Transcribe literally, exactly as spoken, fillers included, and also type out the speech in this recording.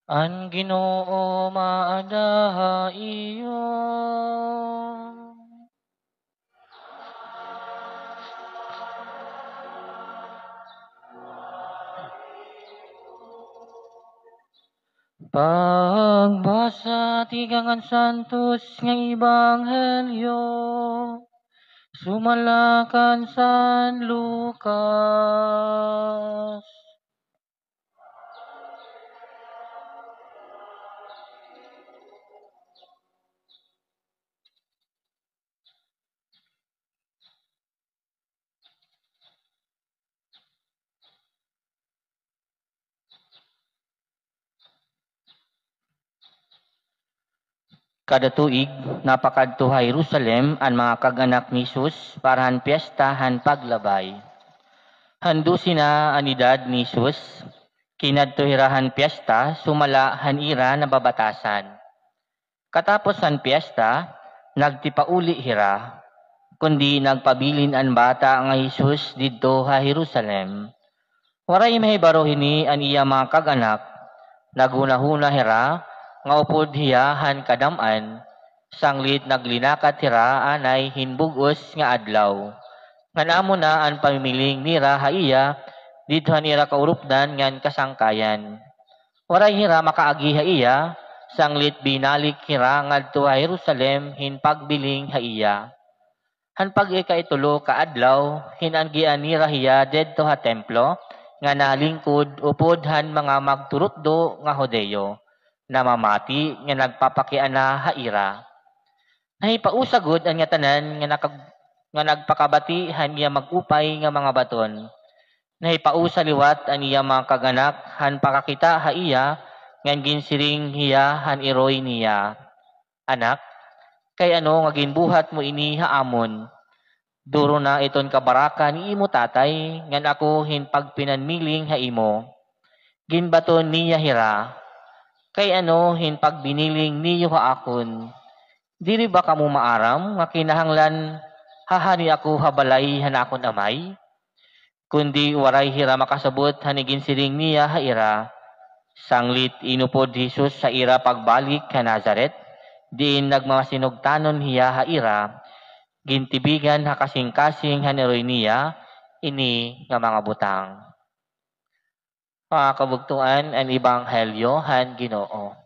An Ginoo maada ha iyo. Pagbasa tikang han Santos nga Ebanghelyo sumala kan San Lucas. Kada tuig, napakadto ha Jerusalem an mga kag-anak ni Jesus para han piyesta han Paglabay. Han dose na an edad ni Jesus, kinadto hira han piyesta sumala han ira nababatasan. Katapos han piyesta, nagtipauli hira, kundi nagpabilin an bata nga Jesus didto ha Jerusalem. Waray mahibaro hini an iya mga kag-anak. Naghunahuna hira nga upod hiya han kadam-an, sanglit naglinakat hira anay hin bug-os nga adlaw, ngan amo na an pamimiling nira ha iya didto han ira kaurupdan ngan kasangkayan. Waray hira makaagi ha iya, sanglit binalik hira ngadto ha Jerusalem hin pagbiling ha iya. Han pag-ikaitulo ka adlaw hin anggian nira hiya didto ha templo nga nalingkod upod han mga magturutdo nga Judio, namamati nga nagpapakiana ha ira. Nahipausa gud an ngatanan nga nakag-, nga nagpakabati han iya mag-upay nga mga baton. Nahipausa liwat an iya mga kag-anak han pakakita ha iya, ngan ginsiring hiya han iroy niya, "Anak, kay ano nga ginbuhat mo ini ha amon? Duro na iton kabaraka ni imo tatay ngan ako hin pagpinanmiling ha imo." Ginbaton niya hira, "Kay ano hin pagbiniling niyo ha akon? Diri ba kamo maaram nga kinahanglan hahani ako ha balay han akon amay?" Kundi waray hira makasabot han iginsiring niya ha ira. Sanglit inupod hi Jesus ha ira pagbalik ha Nazaret, diin nagmamasinugtanon hiya ha ira, gintibigan ha kasingkasing han iroy niya ini nga mga butang. Mga kabugtoan, an Ebanghelyo han Ginoo.